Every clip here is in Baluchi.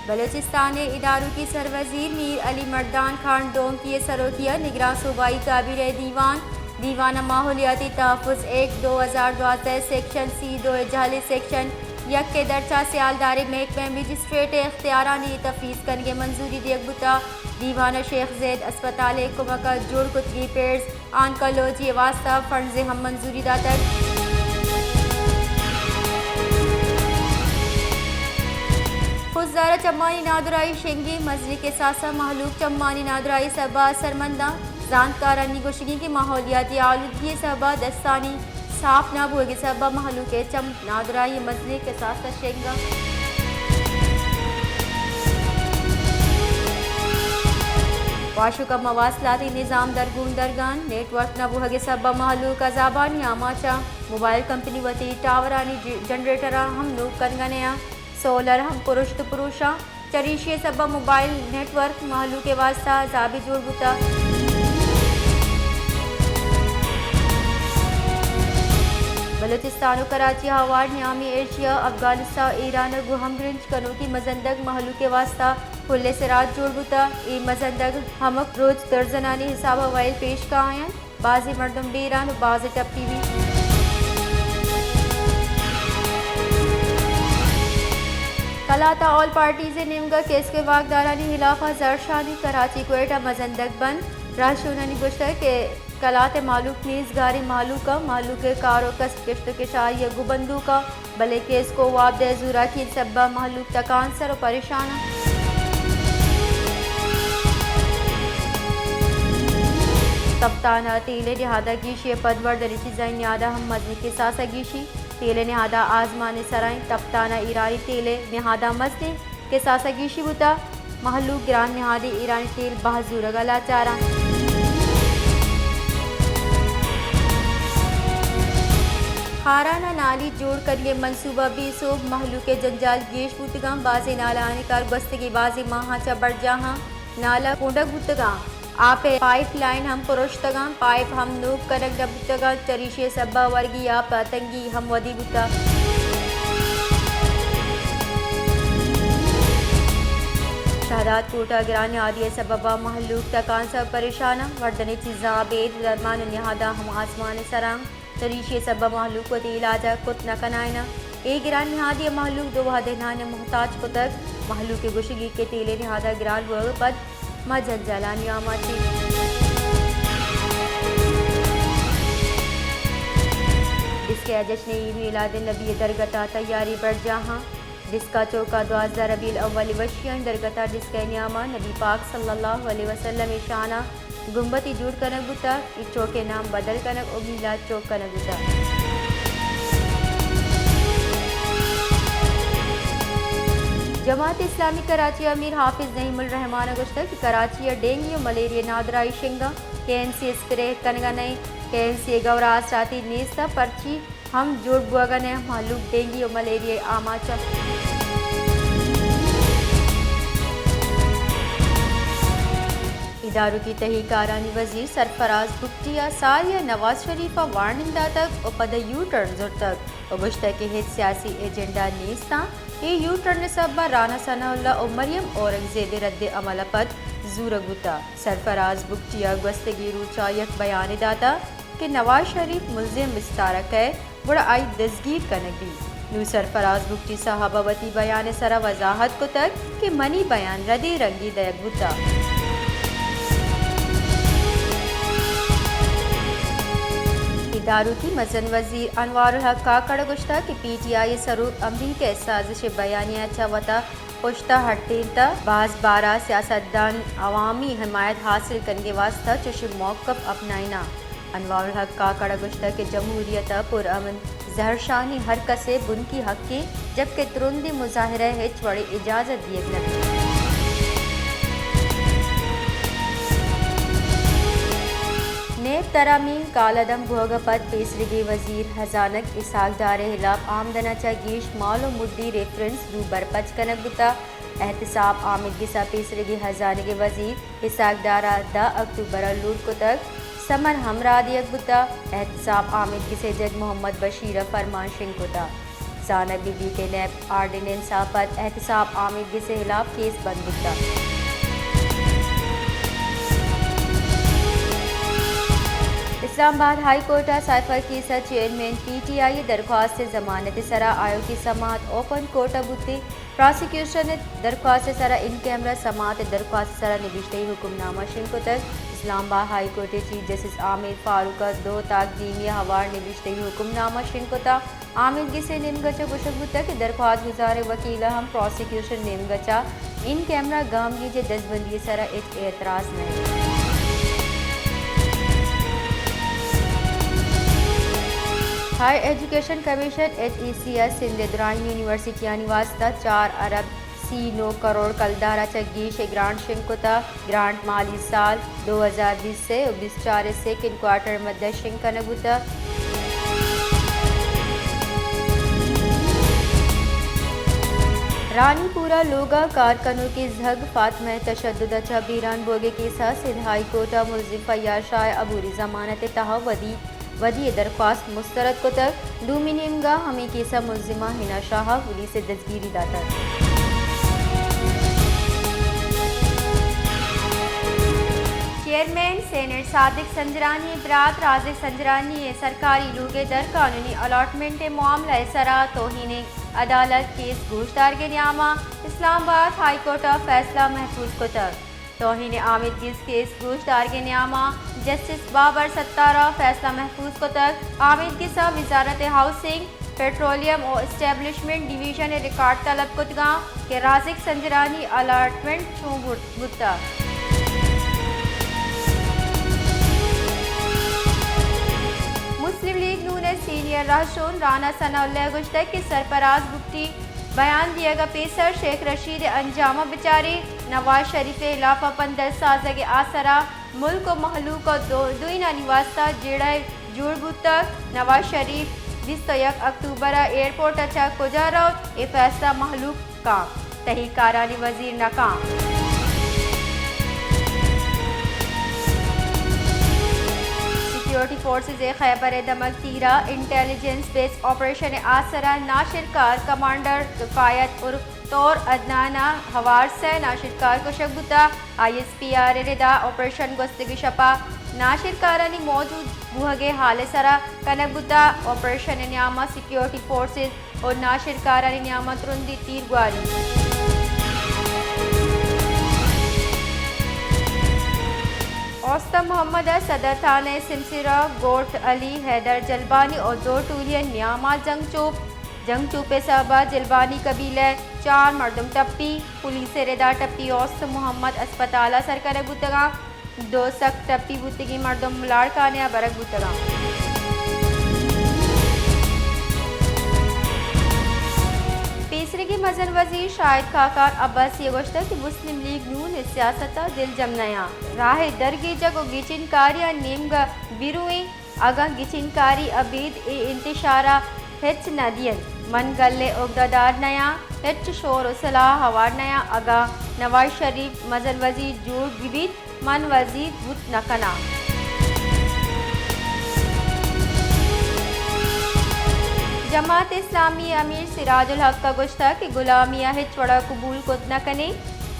بلوچستان ءِ ادارکی سروزیر میر علی مردان خان ڈونکی ءِ سروکی ءَ نگراں صوبائی کابینہ ءِ دیوان، دیوان ءَ ماحولیاتی تحفظ ایکٹ دو ہزار دوازدہ ءِ سیکشن سی دو ءِ جہلی سیکشن یک ءِ درچ ءَ سیالداریں محکمہ ءِ مجسٹریٹ ءِ اختیارانی تفویض کنگ ءِ منظوری دیگ بوتگ۔ دیوان ءَ شیخ زید ہسپتال ءِ کمک ءَ جوڑ کتگیں پیڈز، آنکولوجی ءِ واستہ فنڈز ءِ ہم منظوری داتگ۔ خضدار ءَ چمانی نادراہی شنگ ایں، مزنیں کساس ءَ مہلوک چمانی نادراہی ءِ سبب ءَ اثرمند اَنت۔ زانتکارانی گوشگ اِنت کہ ماحولیاتی آلودگی ءِ سبب ءَ دستانی ساپ نہ بوگ ءِ سبب ءَ مہلوک ءِ چم نادراہی ءِ مزنیں کساس ءَ شنگ اَنت۔ واشک ءِ مواصلاتی نظام درگون درگ ءَ اِنت، نیٹ ورک نہ بوگ ءِ سبب ءَ مہلوک عذابانی آماچ اَنت۔ موبائل کمپنی وتی ٹاورانی ج-، جنریٹراں ہم نوک کنگ ءَ نہ اَنت۔ سولر ہم پرشت پروش اَنت۔ چریشی ءِ سبب ءَ موبائل نیٹ ورک مہلوک ءِ واستہ عذابے جوڑ بوتگ۔ بلوچستان ءُ کراچی ءِ ہوار نیامی ایشیا، افغانستان ءُ ایران ءَ گوں ہمگرنچ کنوکیں مزندگ مہلوک ءِ واستہ پل ءِ سراج جوڑ بوتگ۔ اے مزندگ ہمک روچ درزنانی حساب ءَ وئیل پیش کاینت۔ بازیں مردم بیر اَنت ءُ بازیں ٹپی بیت۔ کلات ءَ آل پارٹیز ءِ نیمگ ءَ کیس ءِ واکدارانی ہلاپ ءَ زہرشانی، کراچی کوئٹہ مزندگ بند۔ راہشونانی گوشتگ کہ کلات ءِ مہلوک نیزگاریں مہلوک اَنت، مہلوک ءِ کار ءُ کسب کشت ءُ کشاری ءَ گوں بندوک اَنت، بلے کیس ءُ وابدہ ءِ زوراکی ءِ سبب ءَ مہلوک تکانسر ءُ پریشان اَنت۔ تپتان ءَ تیل ءِ نہاد ءَ گیشی ءَ پد وردنی چیزانی نہاد ءَ ہم مزنیں کساس ءَ گیشی۔ تیل ءِ نہاد ءَ آزمان ءِ سرا اِنت۔ تپتان ءَ ایرانی تیل ءِ نہاد ءَ مزنیں کساس ءَ گیشی بوتگ۔ مہلوک گران نہادیں ایرانی تیل بہا زورگ ءَ لاچار اَنت۔ خاران ءَ نالی جوڑ کنگ ءِ منصوبہ بے سوب، مہلوک ءِ جنجال گیش بوتگ اَنت۔ بازیں نالہانی کار گوستگیں بازیں ماہاں چہ برجاہ اَنت۔ نالہ کونڈگ بوتگ اَنت۔ آپ ءِ پائپ لائن ہم پروشتگ اَنت، پائپ ہم نوک کنگ نہ بوتگ اَنت، چریشی ءِ سبب ءَ ورگی آپ ءِ تنگی ہم ودی بوتگ۔ شہداد کوٹ ءَ گران نہادی ءِ سبب ءَ مہلوک تکانسر ءُ پریشان اَنت، وردنی چیزاں ابید، درمان ءُ نہاداں ہم آزمان ءِ سرا اَنت۔ چریشی ءِ سبب ءَ مہلوک وتی علاج ءَ کت نہ کنائیناں۔ اے گران نہادی ءَ مہلوک دو وہدیں نان ءِ محتاج کتگ۔ مہلوک ءِ گوشگ اِنت کہ تیل ءِ نہاد ءِ گران بوگ ءَ پد ما جنجالانی آماچ ایں۔ ڈسکہ ءِ جشن عید میلاد النبی ءِ درگت ءَ تیاری برجاہ اَنت۔ ڈسکہ چوک ءَ دوازدہ ربیع الاول ءِ وشیانی درگت ءَ ڈسکہ ءِ نیام ءَ نبی پاک صلی اللہ علیہ وسلم ءِ شان ءَ گنبدے جوڑ کنگ بوتگ۔ اے چوک ءِ نام بدل کنگ ءُ میلاد چوک کنگ بوتگ۔ جماعت اسلامی کراچی ءِ امیر حافظ نعیم الرحمان ءَ گوشتگ کہ کراچی ءَ ڈینگی ءُ ملیریا ءِ نادراہی شنگ اِنت، کے ایم سی اسپرے کنگ ءَ نہ اِنت، کے ایم سی ءِ گور ءَ آسراتی نیست اَنت، پرچی ہم جوڑ بوگ ءَ نہ اَنت، مہلوک ڈینگی ءُ ملیریا ءِ آماچ اَنت۔ ادارکی تہی کارانی وزیر سرفراز بگٹی ءَ ساری ءَ نواز شریف ءَ وارننگ داتگ ءُ پد ءَ یو ٹرن زرتگ ءُ گوشتگ کہ ہچ سیاسی ایجنڈا نیست اَنت۔ اے یو ٹرن ءِ سبب ءَ رانا ثناء اللہ ءُ مریم اورنگزیب ءِ رد عمل ءَ پد زورگ بوتگ۔ سرفراز بگٹی ءَ گوستگیں روچ ءَ یک بیانے داتگ کہ نواز شریف ملزم بستار ءَ کئیت، گڑا آئی دزگیر کنگ بیت۔ نوں سرفراز بگٹی صاحب ءَ وتی بیان ءِ سرا وضاحت کتگ کہ منی بیان ردیں رنگے دئیگ بوتگ۔ ادارکی مزن وزیر انوار الحق کاکڑ ءَ گوشتگ کہ پی ٹی آئی ءِ سروک امریکہ ءِ سازش ءِ بیانیہ ءَ چہ وتا پشت ءَ ہٹینتگ، باز بار ءَ سیاستدان عوامی حمایت حاصل کنگ ءِ واستہ چوشیں موقف اپنائیناں۔ انوار الحق کاکڑ ءَ گوشتگ کہ جمہوریت ءَ پرامن زہرشانی ہر کس ءِ بنکی حقے، جبکہ ترندیں مظاہرہ ءِ ہچ وڑیں اجازت دیگ نہ بیت۔ نیب ترامیم کالعدم بوگ ءَ پد پیسریگیں وزیر ہزانگ اسحاق ڈار ءِ ہلاپ آمدن ءَ چہ گیش مال ءُ مڈی ریفرنس دو برپچ کنگ بوتگ۔ احتساب آمید گس ءَ پیسریگیں ہزانگ ءِ وزیر اسحاق ڈار ءَ دہ اکتوبر ءَ لوٹ کتگ، سمن ہمراہ دیگ بوتگ۔ احتساب آمید گس ءِ جج محمد بشیر ءَ فرمان شنگ کتگ۔ زانگ بہ بیت کہ نیب آرڈیننس ءَ پد احتساب آمید گس ءِ ہلاپ کیس بند بوتگ۔ اسلام آباد ہائی کورٹ ءَ سائفر کیس ءِ چیئرمین پی ٹی آئی ءِ درخواست ءِ ضمانت ءِ سرا آیوکیں سماعت اوپن کورٹ ءَ بوت ءُ پراسیکیوشن ءِ درخواست ءِ سرا ان کیمرہ سماعت ءِ درخواست ءِ سرا نبشتہی حکم نامہ شنگ کتگ۔ اسلام آباد ہائی کورٹ ءِ چیف جسٹس عامر فاروق ءَ دو تاکدیمی ءِ ہوار نبشتہی حکم نامہ شنگ کتگ۔ آمید گس ءِ نیمگ ءَ چہ گوشگ بوتگ کہ درخواست گزار ءِ وکیل ءَ ہم پراسیکیوشن ءِ نیمگ ءَ چہ ان کیمرہ گامگیج ءِ دزبندی ءِ سرا ہچ اعتراض نہ انت۔ Higher education commission, H E C, ءَ سندھ ءِ درائیں یونیورسٹیانی واستہ چار ارب سی نو کروڑ کلدار ءَ چہ گیش ءِ گرانٹ شنگ کتگ۔ گرانٹ مالی سال دو ہزار بیست ءُ بیست چار ءِ سیکنڈ کوارٹر ءِ مد ءَ شنگ کنگ بوتگ۔ رانی پورہ لوگ ءِ کار کنوکیں زھگ فاطمہ ءِ تشدد ءَ چہ بیران بوگ ءِ کیس ءَ سندھ ہائی کورٹ ءَ ملزم فیاض شاہ ءِ عبوری ضمانت ءِ تہا ودی ودی ءِ درخواست مسترد کتگ۔ دومی نیمگ ءَ ہمے کیس ءِ ملزمہ حنا شاہ ءَ پولیس ءِ دزگیری داتگ۔ چیئرمین سینیٹ صادق سنجرانی ءِ برات رازق سنجرانی ءِ سرکاری لوگ ءِ در قانونی الاٹمنٹ ءِ معاملہ ءِ سرا توہین عدالت کیس گوشدارگ ءِ نیام ءَ اسلام آباد ہائی کورٹ ءَ فیصلہ محفوظ کتگ۔ توہین آمید گس کیس گوشدارگ ءِ نیام ءَ جسٹس بابر ستار ءَ فیصلہ محفوظ کتگ۔ آمید گس ءَ وزارت ہاؤسنگ، پٹرولیم ءُ اسٹیبلشمنٹ ڈویژن ءِ ریکارڈ طلب کتگ اَنت کہ رازق سنجرانی الاٹمنٹ چوں بوت-، بوتگ۔ مسلم لیگ نون ءِ سینئر رہشون رانا ثناء اللہ ءَ گوشتگ کہ سرفراز بگٹی بیان دیگ ءَ پیسر شیخ رشید ءِ انجام ءَ بچاریں، نواز شریف ءِ ہلاپ ءَ پندل سازگ ءِ آسرا ملک ءُ مہلوک ءُ دو-، دوئینانی واستہ جیڑہ جوڑ بوتگ۔ نواز شریف بیست ءُ یک اکتوبر ءَ ایئرپورٹ ءَ چہ کجا روت، اے فیصلہ مہلوک کاں، تحقیق کارانی وزیر نہ کاں۔ سیکیورٹی فورسز ءِ خیبر ءِ دمگ تیر ءَ انٹیلیجنس بیسڈ آپریشن ءِ آسرا ناشرکار کمانڈر کفایت عرف طور عدنان ءِ ہوار سئے ناشرکار کشگ بوتگ۔ آئی ایس پی آر ءِ ردا آپریشن گوستگیں شپ ءَ ناشرکارانی موجود بوہگ ءِ ہال ءِ سرا کنگ بوتگ۔ آپریشن ءِ نیام ءَ سیکیورٹی فورسز ءُ ناشرکارانی نیام ءَ ترندیں تیرگواری۔ اوست محمد ءِ صدر تھانہ ءِ سمسر ءَ گوٹ علی حیدر جلبانی ءُ دو ٹولی ءِ نیام ءَ جنگ چوپ۔ جنگ چوپ ءِ سبب ءَ جلبانی قبیلہ ءِ چار مردم ٹپی۔ پولیس ءِ ردا ٹپی اوست محمد ہسپتال ءَ سر کنگ بوتگ اَنت۔ دو سک ٹپی بوتگیں مردم لاڑکانہ ءَ برگ بوتگ اَنت۔ پیسریگیں مزن وزیر شاہد خاقان عباسی ءَ گوشتگ کہ مسلم لیگ نون ءِ سیاست ءَ دلجم نیاں۔ راہ ءِ درگیجگ ءُ گچین کاری ءِ نیمگ ءَ بہ روئیں۔ اگاں گچین کاری ءَ ابید اے انتشار ءَ ہچ نہ دئینت، من گل ءِ اگدہ دار نیاں، ہچ شور ءُ سلاہ ءِ ہوار نیاں۔ اگاں نواز شریف مزن وزیر جوڑ بہ بیت، من وزیر بوت نہ کناں۔ جماعت اسلامی ءِ امیر سراج الحق ءَ گوشتگ کہ گلامی ءَ ہچ وڑ ءَ قبول کت نہ کنیں۔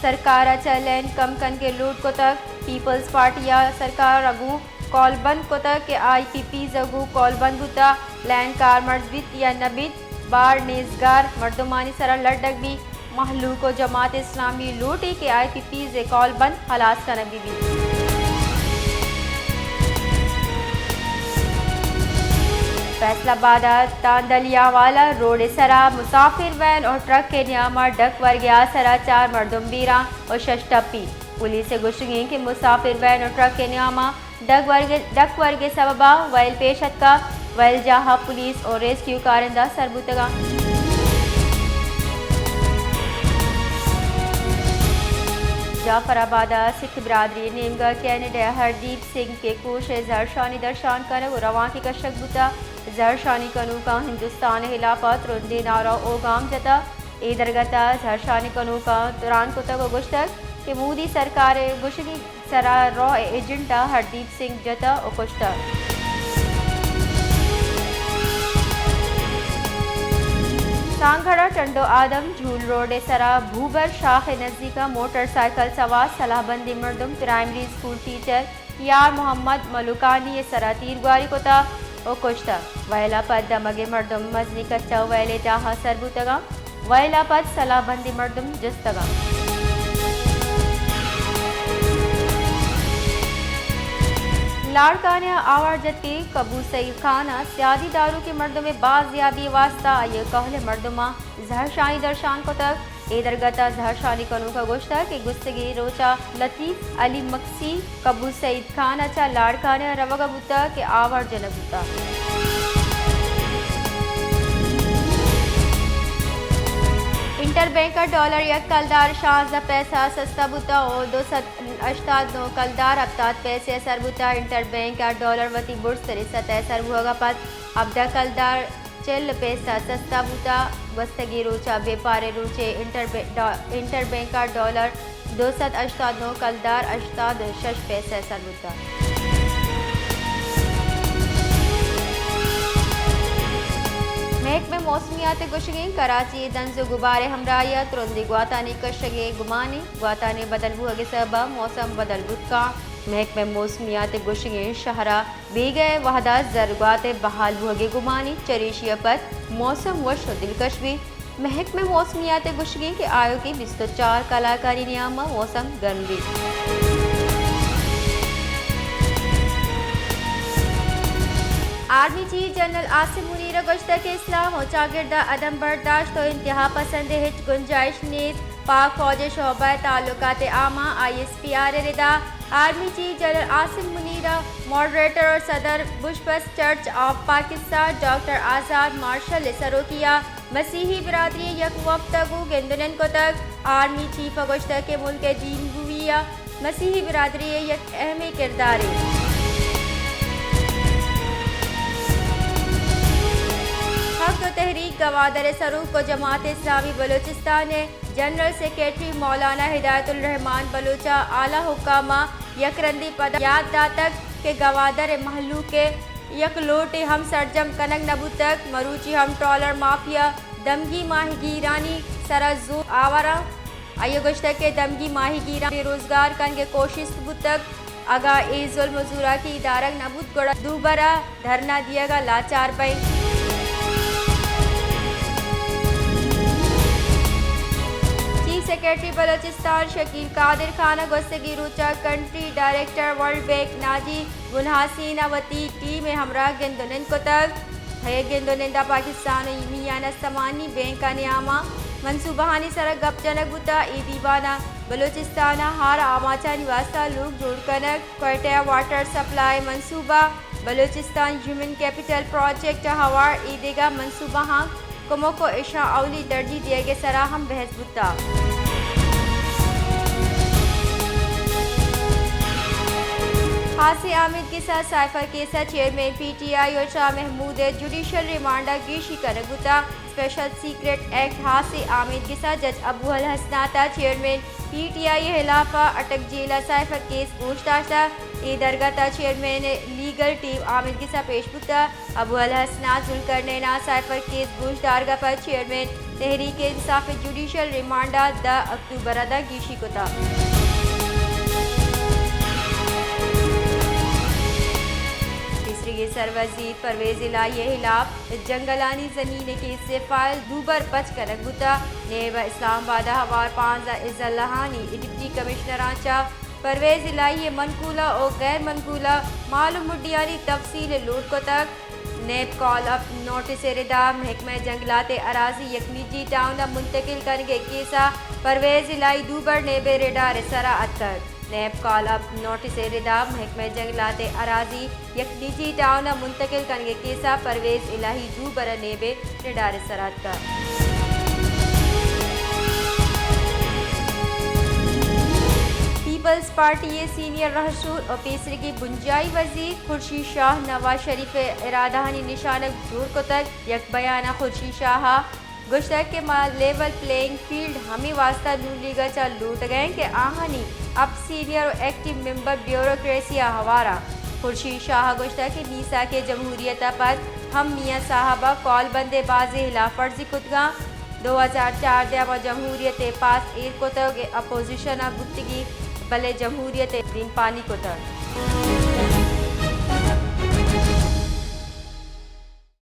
سرکار ءَ چہ لین کم کنگ ءِ لوٹ کتگ۔ پیپلز پارٹی ءَ سرکار ءَ گوں کول بند کتگ کہ آئی پی پیز ءَ گوں کول بند بوتگ، لین کارمرز بیت یا نہ بیت، بار نیزگار مردمانی سرا لڈگ بیت۔ مہلوک ءُ جماعت اسلامی لوٹیت کہ آئی پی پیز ءِ کول بند ہلاس کنگ بہ بیت۔ فیصل آباد ءِ تاں دلیاوالا روڈ ءِ سرا مسافر وین ءُ ٹرک ءِ نیام ءَ ڈک ورگ ءِ آسرا چار مردم بیران ءُ شش ٹپی۔ پولیس ءِ گوشگ اِنت کہ مسافر وین ءُ ٹرک ءِ نیام ءَ ڈگ ورگ، ڈک ورگ ءِ سبب ءَ وئیل پیش اتکگ، وئیل جاہ ءَ پولیس ءُ ریسکیو کارندہ سر بوتگ اَنت۔ جعفر آباد ءَ سکھ برادری ءِ نیمگ ءَ کینیڈا ءِ ہردیپ سنگھ ءِ کوش ءِ زہرشانی درشان کنگ ءُ روانکے کشگ بوتگ۔ زہرشانی کنوکاں ہندوستان ءِ ہلاپ ءَ ترندیں نعرہ ءُ گام جتگ۔ اے درگت ءَ زہرشانی کنوکاں تران کتگ ءُ گوشتگ کہ مودی سرکار ءِ گوشگی سرا را ءِ ایجنٹ ءَ ہردیپ سنگھ جتگ ءُ کشتگ۔ تانگھڑ ءَ ٹنڈو آدم جھول روڈ ءِ سرا بھوبر شاخ ءِ نزیک ءَ موٹر سائیکل سوار سلاہ بندیں مردم پرائمری اسکول ٹیچر یار محمد ملوکانی ءِ سرا تیرگواری کتگ ءُ کشتگ۔ وئیل ءَ پد دمگیں مردم مزنیں کچ ءُ وئیل ءِ جاہ ءَ سر بوتگ اَنت۔ وئیل ءَ پد سلاہ بندیں مردم جستگ اَنت۔ لاڑکانہ ءَ آوار جتگیں کبو سعید خان ءَ سیادی داروکیں مردمے بازیابی ءِ واستہ آئی ءِ کہول ءِ مردماں زھرشانی درشان کتگ۔ اے درگت ءَ زھرشانی کنوک ءَ گوشتگ کہ گوستگیں روچ ءَ لطیف علی مکسی کبو سعید خان ءَ چہ لاڑکانہ ءَ روگ ءَ بوتگ کہ آوار جنگ بوتگ۔ انٹر بینک ءَ ڈالر یک کلدار شانزدہ پیسہ سستا بوتگ ءُ دو سد ہشتاد نو کلدار ہپتاد پیسہ ءَ سر بوتگ۔ انٹر بینک ءَ ڈالر وتی برزتریں سطح ءَ سر بوھگ ءَ پد ہبدہ کلدار چل پیسہ سستا بوتگ۔ گوستگیں روچ ءَ بیپار ءِ روچ ءَ انٹر بے-، ڈا-، انٹر بینک ءَ ڈالر دو سد ہشتاد نو کلدار ہشتاد ءُ شش پیسہ سر بوتگ۔ محکمہ موسمیات ءِ گوشگ اِنت کراچی ءَ دنز ءُ گبار ءِ ہمراہی ءَ ترندیں گواتانی کشگ ءِ گمان اِنت۔ گواتانی بدل بوھگ ءِ سبب ءَ موسم بدل بوت کنت۔ محکمہ موسمیات ءِ گوشگ اِنت شہر ءَ بیگہ ءِ وھد ءَ زرگوات ءِ بحال بوھگ ءِ گمان اِنت، چریشی ءَ پد موسم وش ءُ دلکش بیت۔ محکمہ موسمیات ءِ گوشگ اِنت کہ آیوکیں بیست ءُ چار کلاکانی نیام ءَ موسم گرم بیت۔ آرمی چیف جنرل عاصم منیر ءَ گوشتگ کہ اسلام ءُ چاگرد ءَ عدم برداشت ءُ انتہا پسندی ءِ ہچ گنجائش نیست۔ پاک فوج ءِ شعبہ ءِ تعلقات عامہ، آئی ایس پی آر، ءِ ردا آرمی چیف جنرل عاصم منیر ءَ ماڈریٹر ءُ صدر بشپس چرچ آف پاکستان ڈاکٹر آزاد مارشل ءِ سروکی ءَ مسیحی برادری ءِ یک وپد ءَ گوں گند ءُ نند کتگ۔ آرمی چیف ءَ گوشتگ کہ ملک ءِ دین گوئی ءَ مسیحی برادری ءِ یک اہمیں کردارے۔ حق ءُ تحریک گوادر ءِ سروک ءُ جماعت اسلامی بلوچستان ءِ جنرل سیکرٹری مولانا ہدایت الرحمان بلوچ ءَ اعلی حکام ءَ یک رندی پدا یات داتگ کہ گوادر ءِ مہلوک ءِ یک لوٹے ہم سرجم کنگ نہ بوتگ۔ مروچی ہم ٹرالر مافیا دمگی ماہیگیرانی سرا زور آور اَنت۔ آئی ءَ گوشتگ کہ دمگی ماہیگیراں بے روزگار کنگ ءِ کوشست بوتگ۔ اگاں اے ظلم ءُ زوراکی دارگ نہ بوت، گڑا دوبر ءَ دھرنا دیگ ءَ لاچار بئیں۔ چیف سیکرٹری بلوچستان شکیل قادر خان ءَ گوستگیں روچ ءَ country director world bank Naji بنحسین ءَ وتی ٹیم ءِ ہمراہ گند ءُ نند کتگ۔ اے گند ءُ نند ءَ پاکستان ءُ میان استمانی بینک ءِ نیام ءَ منصوبہانی سرا گپ جنگ بوتگ۔ اے دیوان ءَ بلوچستان ءَ ہار آماچانی واستہ لوگ جوڑ کنگ، کوئٹہ ءَ واٹر سپلائی منصوبہ، بلوچستان ہیومن کیپٹل پروجیکٹ ءَ ہوار اے دگہ منصوبہاں کمک ءُ اشاں اولی ترجیح دیگ ءِ سرا ہم بحث بوتگ۔ ہاسیں آمیدگس ءَ سائفر کیس ءِ چیئرمین پی ٹی آئی ءُ شاہ محمود ءِ جوڈیشل ریمانڈ ءَ گیشی کنگ بوتگ۔ اسپیشل سیکرٹ ایکٹ ہاسیں آمیدگس ءَ جج ابو الحسنات ءَ چیئرمین پی ٹی آئی ءِ ہلاف ءَ اٹک جیل ءَ سائفر کیس گوش داشتگ۔ اے درگت ءَ چیئرمین ءِ لیگل ٹیم آمیدگس ءَ پیش بوتگ۔ ابو الحسنات ذوالقرنین ءَ سائفر کیس گوش دارگ ءَ پد چیئرمین تحریک انصاف ءِ جوڈیشل ریمانڈ ءَ دہ اکتوبر ءَ داں گیشی کتگ۔ پیسریگیں سروزیر پرویز الہی ءِ ہلاف جنگلانی زمین ءِ کیس ءِ فائل دوبر پچ کنگ بوتگ۔ نیب ءَ اسلام آباد ءَ ہوار پانزدہ اضلعانی ڈپٹی کمشنراں چہ پرویز الہی ءِ منقولہ ءُ غیر منقولہ مال ءُ مڈیانی تفصیل لوٹ کتگ۔ نیب کال اپ نوٹس ءِ ردا محکمہ جنگلات ءِ اراضی یک نجی ٹاؤن ءَ منتقل کنگ ءِ کیس ءَ پرویز الہی دوبر نیب ءِ ریڈار ءِ سرا اتکگ۔ نیب کال اپ نوٹس ءِ ردا محکمہ جنگلات ءِ اراضی یک نجی ٹاؤن ءَ منتقل کنگ ءِ کیس ءَ پرویز الہی دوبر ءَ نیب ءِ ریڈار ءِ سرا اتکگ۔ پیپلز پارٹی ءِ سینئر رہشون ءُ پیسریگیں بنجاہی وزیر خورشید شاہ نواز شریف ءِ ارادہانی نشانگ جوڑ کتگ۔ یک بیان ءَ خورشید شاہ ءَ گوشتگ کہ ما لیول پلینگ فیلڈ ہمے واستہ نون لیگ ءَ چہ لوٹگ ءَ ایں کہ آہانی اپ سینئر ءُ ایکٹیو ممبر بیوروکریسی ءَ ہوار اَنت۔ خورشید شاہ ءَ گوشتگ کہ میثاق جمہوریت ءَ پد ہم میاں صاحب ءَ کال بند ءِ بازیں ہلاف ورزی کتگ اَنت۔ دو ہزار چاردہ ءَ جمہوریت ءِ پاس ایر کتگ، اپوزیشن ءَ بوتگی، بلے جمہوریت ءَ دیمپانی کتگ۔